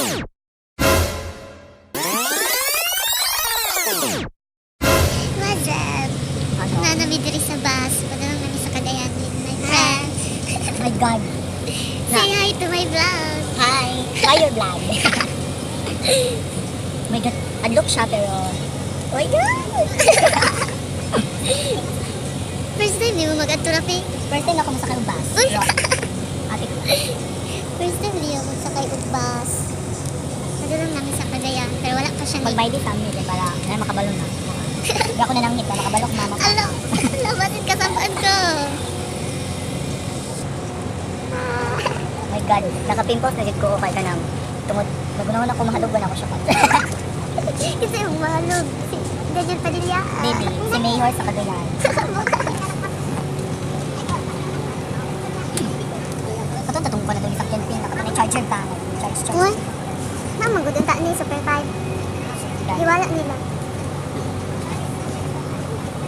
What's up? Ano? Naa mi diri sa bus. Padulong nami sa Cagayan with my friend. My God. Say hi to my vlog. Hi. Try your vlog. My God. Adlok siya pero... Oh my God! First time di mo mag-adto, Rafi. First time ako masakay og bus. Uy! Pero, ate ko. First time di ako magsakay og bus. Padulong nami sa Cagayan pero wala pa siya ni. Mag-baydi sa amin eh, para na makabalo na. Hindi ako nananghit na makabalo ko mama ko. Alo, labasin ka sa paan ko. My God, naka-pimples na jud ko kay kanang tungod nagunahon ako mahalog ba na ako siya. Kasi yung mahalog. Si Daniel Padilla. Baby, si Mayor sa Cagayan. Katong tatong ko na itong sakyan pin, nakatong charger pa. Charge, charge. Uy, namagod ang ni Super 5. Iwala nila.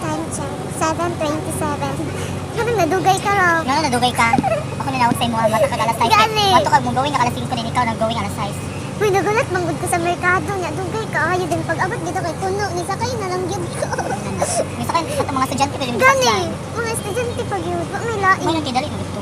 Time check, 7:27. Parang nadugay ka raw. Nga nadugay ka. Ako nanawag sa imo, mata ka alas 6. Gani. Wato ka mo going alas 5 din ikaw nang going alas 6. Uy, nagulat manggod ko sa merkado niya. Dugay ka. Ayaw din pag abot dito kay puno. Ni sakay na lang yun ko. Misa ka sa mga estudyante pwede mo Gani, mga estudyante pag yun. Wa may lain. May nang kidali mo dito.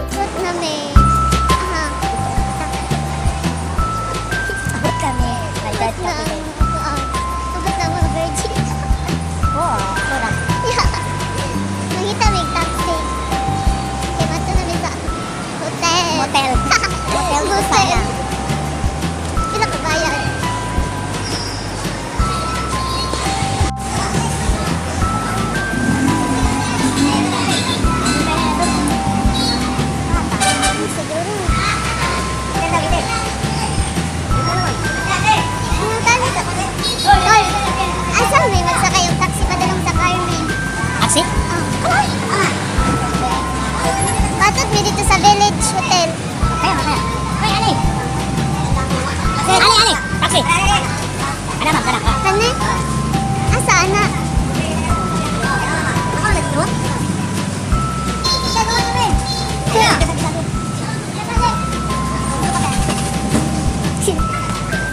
Abot nami. Aha. Abot kami. My God, Abot na kape. ang, ah, abot na ang mga virgin. Oo, ako ra. Yeah. Nangita may taxi. Kaya mato nami sa hotel. Motel. Motel ko Hotel. sana. Pila ka bayad? Siguro. Ano tali ka? Tol, asa may magsakay yung taxi padulong sa Carmen? Taxi? Ah. Patod mi dito sa Village Hotel. Kaya, kaya. Ay, ani. Ani, ani. Taxi. Ana, ma'am, kana. Kani? Asa ana? Ako na dito.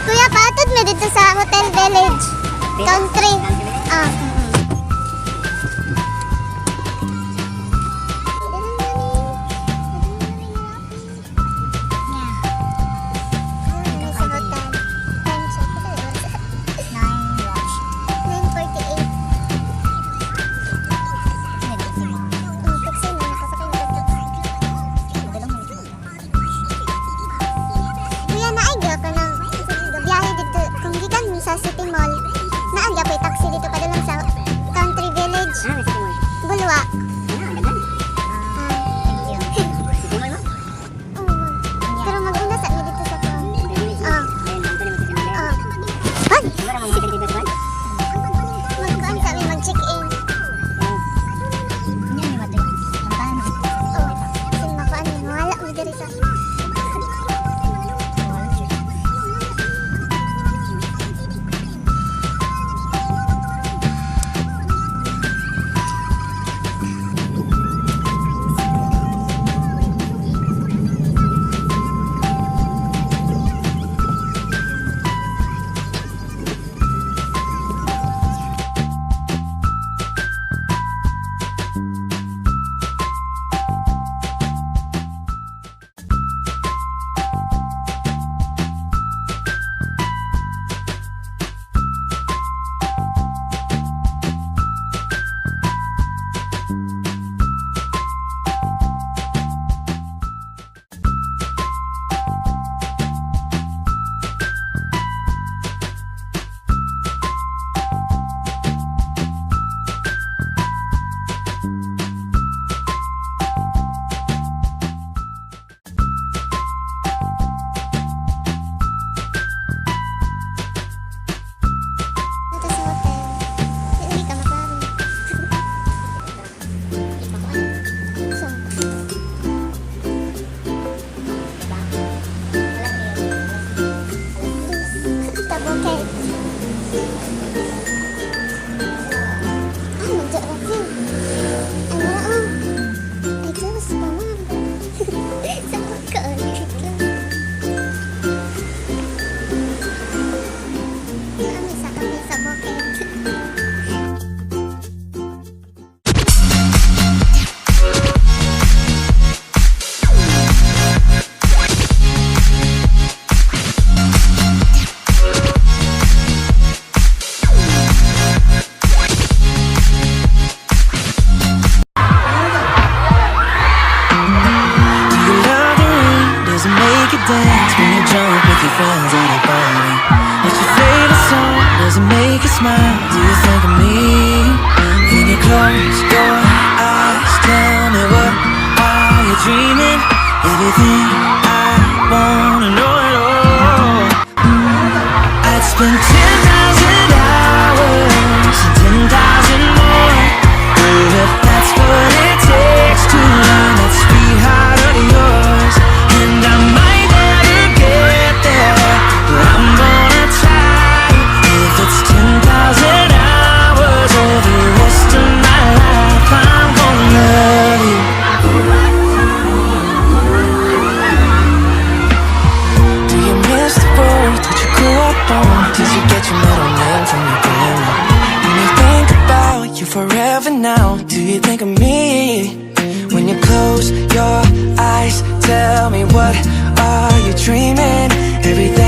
Kuya, patod mi dito sa Hotel Village. Country. Ah. Sa hotel. Time check. 9 rush. 9:48. Oh, taxi na. Nakasakay na sa taxi. Kuya, naay ka ng biyahe dito. Kung gikan mi sa City Mall, naa gyud ko'y taxi. Your friends at a party? What's your favorite song? Does it make you smile? Do you think of me? When you close your eyes, tell me, what are you dreaming? Everything I wanna know it all. I'd spend 10,000 hours and 10,000 more. Oh, if that's what it takes to learn that sweetheart of yours. And I might never get there, but I'm gonna try. If it's 10,000 hours or the rest of my life, I'm gonna love you. Do you miss the road that you grew up on? Did you get your middle name from your grandma? When you think about you forever now, do you think of me? When you close your eyes, tell me, what are you dreaming? Everything